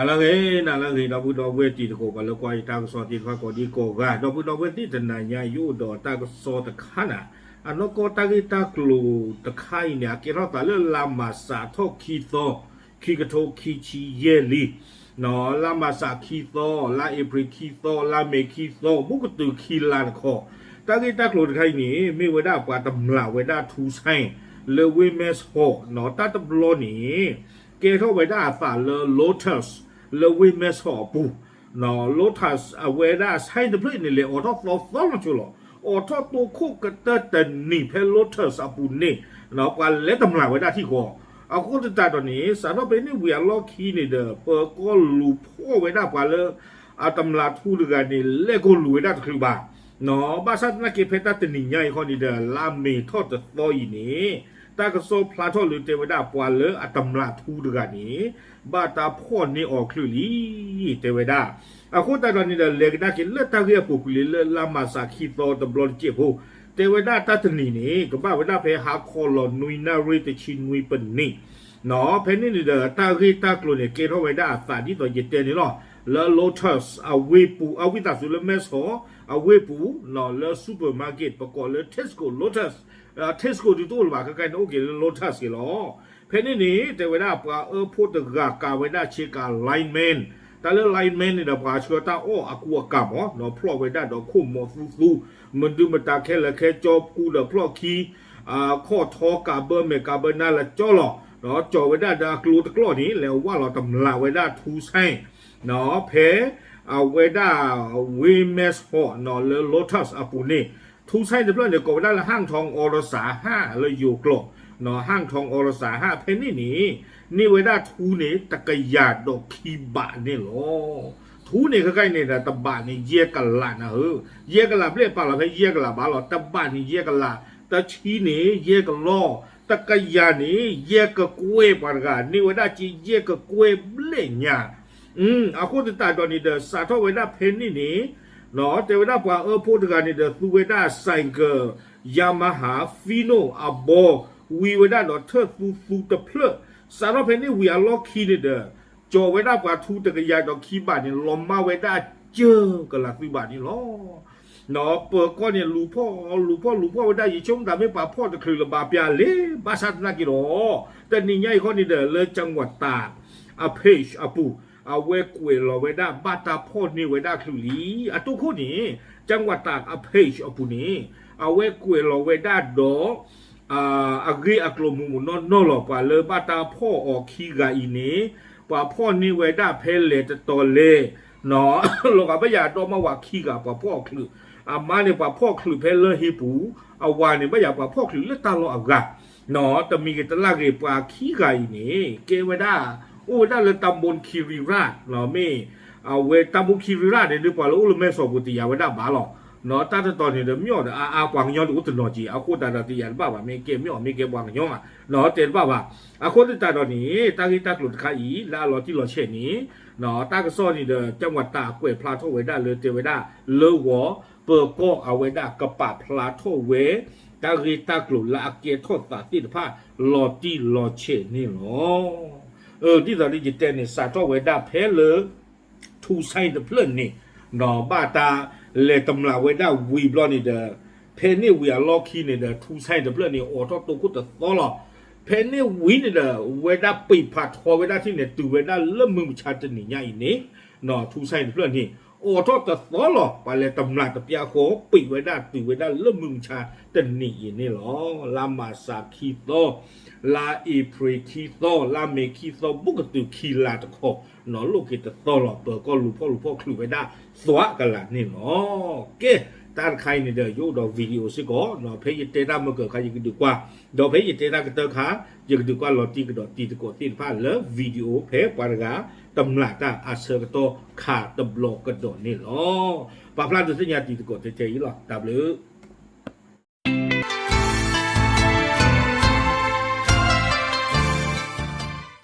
နၤလၢအဂ့ၤ နၤလၢအဂ့ၤ ဒီပုၢ်ဒီဝဲၢ်တံၤသကိး ပှၤလၢကွၢ်ယတၢ်ကစီၣ်သ့ၣ်တဖၣ်ကိးဒံကိးဂၤ ဒီပုၢ်ဒီဝဲၢ်သ့ၣ်တနၤညါ ယအိၣ်ဒီးတၢ်ကစီၣ်တခါနၤ, အနီၢ်ကီၢ်တၢ်ဂ့ၢ်တၢ်ကျိၤတခါအံၤန့ၣ် အကဲထီၣ်သးလၢလါမၢ်ၡးထီၣ်ခံသီ ခံကထိခံဆံယဲၢ်လံ လါမၢ်ၡးခံသီ လါအ့ဖြ့ၣ်ခံသီ လါမ့ၤခံသီ မုၢ်ကတုၤခံလါတခီ, တၢ်ဂ့ၢ်တၢ်ကျိၤတခါအံၤန့ၣ် မ့ၢ်ဝဲဒၣ်ပှၤတမျၢ်ဝဲဒၣ်ထူစဲၣ် လၢဝ့ၢ်မဲၢ်ဆီး တၢ်တဘျီန့ၣ် ကဲထီၣ်ဝဲဒၣ်အသးလၢ Lotus လၢဝ့ၢ်မဲၢ်ဆီးအပူၤ, Lotus အဝဲဒၣ် sign တဖျၢၣ်အံၤန့ၣ် လဲၤအိးထီၣ်သီသီလီၤဆိလီၤ, အိးထီၣ်တိခိၣ်ကတၢၢ်တနံၤဖဲ Lotus အပူၤန့ၣ် ပှၤလဲၤတမျၢ်ဝဲဒၣ်ထံဃီ, အဃိသတးဒီးန့ၣ် စးထီၣ်ဖဲန့ၣ်ဝံၤအလီၢ်ခံန့ၣ်ဒီး ပၢၤကီၢ်လူၤဖီၣ်ဝဲဒၣ်ပှၤလၢ အတမျၢ်ထူတဂၤန့ၣ် လဲၤကိးလူၤဝဲဒၣ်တချုးဘၣ် ဘၣ်ဆၣ်သနာ်က့ဖဲတၢ်တနံၤညါအံၤဃီန့ၣ်ဒီး လါမ့ၤထီၣ်တသီအံၤန့ၣ် တၢ်ကစီၣ်ဖျါထီၣ်လၢတဲဝဲဒၣ်ပှၤလၢအတမျၢ်ထူတဂၤန့ၣ် ဘၣ်တၢ်ဖီၣ်န့ၢ်အီၤချုးလံ တဲဝဲဒၣ်, အဃိသတးဒီးန့ၣ်ဒီး လဲၤကဒါက့ၤလၢတၢ်ဂ့ၢ်အပူၤကွံာ်လံလၢလါမၢ်ၡးခံသီတဘျီတစဲးဖိ, တဲဝဲဒၣ်တၢ်တနံၤန့ၣ် ကဘၣ်ဝဲဒၣ်ဖဲဟါခီလီၤနွံနၣ်ရံၣ်တဆံနွံပနံး ဖဲန့ၣ်န့ၣ်ဒီး တၢ်ဂ့ၢ်တၢ်ကျိၤန့ၣ် ကဲထီၣ်ဝဲဒၣ်အသးဒ်သိးယတဲန့ၣ်လီၤ, လၢ Lotus အဝ့ၢ်ပူၤ အဝံသးစူၤလၢမဲၢ်ဆီး အဝ့ၢ်ပူၤ လၢ supermarket ပကိးလၢ Tesco Lotus, Tesco ဒုးတအိၣ်လၢၤဘၣ် ခဲကနံၣ်န့ၣ်အိၣ်က့ၤလၢ Lotus က့ၤလီၤ, ဖဲန့ၣ်န့ၣ် တဲဝဲဒၣ်ပှၤအၢဖိတဂၤကၤဝဲဒၣ်ဆ့ကၤ lineman, တၢ်လၢ lineman န့ၣ်ဒီး ပှၤဆှၢတၢ်အီၣ်အကူအကၤမး ဒီးဖျီၣ်ဝဲဒၣ်ဒီးခိၣ်မိးသူသူ, မနုၤမတၤခဲလၢာ်ခဲဆ့ကူဒီးဖျီၣ်ခံ ခီၣ်ထီကးဘၢမဲာ်ကးဘၢနါလၢကၠီလီၤ, ဒီးကၠီဝဲဒၣ်ဒီးအကျိၤတကျီၢ်န့ၣ် လဲၤဝၢ်လီၤတမျၢ်ဝဲဒၣ်ထူစဲၣ် ဖဲ အဝဲဒၣ် ဝ့ၢ်မဲၢ်ဆီး လၢ Lotus အပူၤန့ၣ်, ထူစဲၣ်တဖျၢၣ်န့ၣ် ကိးဝဲဒၣ်လၢ ဟၣ်ထီၣ်အီရစးဟၣ် လၢယိၤကျိာ်, ဟၣ်ထီၣ်အီရစးဟၣ် ဖဲန့ၣ်န့ၣ် န့ၢ်ဝဲဒၣ်ထူန့ၣ် တကယၤဒီးခံဘးန့ၣ်လီၤ. ထူန့ၣ်ခဲကနံၣ်န့ၣ်ဒီး တဘးန့ၣ် ယဲၢ်ကလးနၤဧၢ, ယဲၢ်ကလးဘျဲၣ်ပာ်လီၤဖဲယဲၢ်ကလးဘၣ်လီၤ, တဘးန့ၣ် ယဲၢ်ကလး, တဆံန့ၣ် ယဲၢ်ကလီၢ်, တကယၤန့ၣ် ယဲၢ်ကကွဲၢ်ပှၤတဂၤ န့ၢ်ဝဲဒၣ်က့ယဲၢ်ကကွဲၢ်ဘျဲၣ်ညါ အဃိသတးဒီးန့ၣ်ဒီး စးထီၣ်ဝဲဒၣ်ဖဲန့ၣ်န့ၣ်, တဲဝဲဒၣ်ပှၤအၢဖိတဂၤန့ၣ်ဒီး သူဝဲဒၣ် ဆိုင်ကယ် Yamaha Fino အဘီ, ဝံၤဝဲဒၣ်ဒီးထၢၣ်သူသူတဖျၢၣ်, စးထီၣ်ဖဲန့ၣ်ဝံၤအလီၢ်ခံန့ၣ်ဒီး, ကၠီဝဲဒၣ်ပှၤထူတကယၤဒီးခံဘးန့ၣ် လီၤမၢ်ဝဲဒၣ်ကၢကလးသုဘးန့ၣ်လီၤ. ပၢၤကီၢ်န့ၣ် လူၤဖီၣ် လူၤဖီၣ် လူၤဖီၣ်ဝဲဒၣ် ယဆိကမိၣ်တၢ်မ့ၢ်ပှၤဖီၣ်တချုးလၢၤဘၣ်ပျၢ်လံ, ဘၣ်ဆၣ်သနာ်က့ဒီး, တနံၤညါအံၤဃီန့ၣ်ဒီး လၢ จังหวัดตาก အ page အပူၤ, အဝဲကွဲးလီၤဝဲဒၣ်ဘၣ်တၢ်ဖီၣ်န့ၢ်ဝဲဒၣ်ချုးလံ, အတိၢ်ခိၣ်န့ၣ် จังหวัดตาก အ page အပူၤန့ၣ်, အဝဲကွဲးလီၤဝဲဒၣ်ဒီး အဂ့ၢ်အကျိၤမုၢ်မုၢ်နီၢ်နီၢ်လီၤ ပှၤလၢဘၣ်တၢ်ဖီၣ်အီၤခံဂၤအံၤန့ၣ်, ပှၤဖီၣ်န့ၢ်ဝဲဒၣ်ဖဲလဲၣ်တတီၤလဲၣ်, လီၤဂာ်ဘၣ်ယၤဒီမါဝၤခံဂၤပှၤဖီၣ်အီၤချုး, အမါန့ၣ်ပှၤဖီၣ်ချုးဖဲလၢဟံၣ်ပူၤ, အဝၤန့ၣ်ဘၣ်ယၤပှၤဖီၣ်ချုးလၢတၢ်လီၢ်အဂၤ, တမံၤဂ့ၤတလၢ်ဂ့ၤ ပှၤခံဂၤအံၤန့ၣ် ကဲဝဲဒၣ်, အိၣ်ဝဲဒၣ်လၢ ตำบลคีรีราช မ့ၢ် အဝဲ ตำบลคีรีราช န့ၣ်ဒုး ပှၤလၢအိၣ်လၢမဲၢ်ဆီးပူၤတယာ်ဝဲဒၣ်ဘၣ်လီၤ. တၢ်တတီၤန့ၣ်ဒီး မ့ၢ်အီၤဒီးအါအါ ပှၤကညီတအိၣ်တနီၤက့ၤ အဃိသတးဒီးတယာ်တဘၣ်ဘၣ် မ့ၢ်ကဲမ့ၢ်အီၤ မ့ၢ်ကဲပှၤကညီမး တဲတဘၣ်ဘၣ်. အဃိသတးဒီးန့ၣ် တၢ်ဂ့ၢ်တၢ်ကျိၤတခါအံၤ လၢအလီၤတံၢ်လီၤဆဲးန့ၣ်, တၢ်ကစီၣ်န့ၣ်ဒီး จังหวัดตาก ကွဲးဖျါထီၣ်ဝဲဒၣ်လၢတဲဝဲဒၣ် လၢဂီၤ ပၢၤကီၢ်အဝဲဒၣ်ကပာ်ဖျါထီၣ်ဝဲ တၢ်ဂ့ၢ်တၢ်ကျိၤလၢအကဲထီၣ်သးသ့ၣ်တဖၣ် လီၤတံၢ်လီၤဆဲးန့ၣ်လီၤ. ဒ်သိးလၢယတဲန့ၣ် စးထီၣ်ဝဲဒၣ်ဖဲလၢ ထူစဲၣ်တဖျၢၣ်န့ၣ်, ဘၣ်တၢ်လဲၤတမျၢ်ဝဲဒၣ်ဝံၤဘျီန့ၣ်ဒီး, ဖဲန့ၣ်ဝံၤအလီၢ်ခံန့ၣ်ဒီး ထူစဲၣ်တဖျၢၣ်န့ၣ် အိးထီၣ်တိခိၣ်တသီလီၤ. ဖဲန့ၣ်ဝံၤန့ၣ်ဒီး ဝဲဒၣ်ပံာ်ဖးထီဝဲဒၣ်ထံၣ်န့ၣ် တုၤဝဲဒၣ်လၢမုၢ်မဆါတနံၤညါအံၤန့ၣ်, ထူစဲၣ်တဖျၢၣ်န့ၣ် အိးထီၣ်တသီလီၤ. ပှၤလဲၤတမျၢ်တပျၢ်ဃီ ပံာ်ဝဲဒၣ်တုၤဝဲဒၣ်လၢမုၢ်မဆါတနံၤအံၤန့ၣ်လီၤ. လါမၢ်ၡးခံသီ, လါအ့ဖြ့ၣ်ခံသီ, လါမ့ၤခံသီ ဘူးကတုၤခံလါတခီ, နီၢ်လိၣ်က့ၤတသီလီၤ. ပၢၤကီၢ်လူၤဖီၣ်လူၤဖီၣ်ချုးဝဲဒၣ်သွးကလးန့ၣ်လီၤ. ကဲ, တၢ်တခါအံၤန့ၣ်ဒီး ယအိၣ်ဒီး video စ့ၢ်ကီး, ဖဲယတဲတၢ်မုၢ်ကၢၤခါ ယကဒုးကွၢ်, ဒီးဖဲယတဲတၢ်ကတၢၢ်ခါ ယကဒုးကွၢ်လီၤတံၢ်ကဒီးတံၤသကိးသ့ၣ်တဖၣ်လၢ video ဖဲပှၤတဂၤတမျၢ်တၢ်အဆၢကတီၢ်ခါတဘျီကဒီးန့ၣ်လီၤ. ပာ်ဖျါဒုးသ့ၣ်ညါတံၤသကိးထဲထဲအံၤလီၤ. တၢ်ဘျုး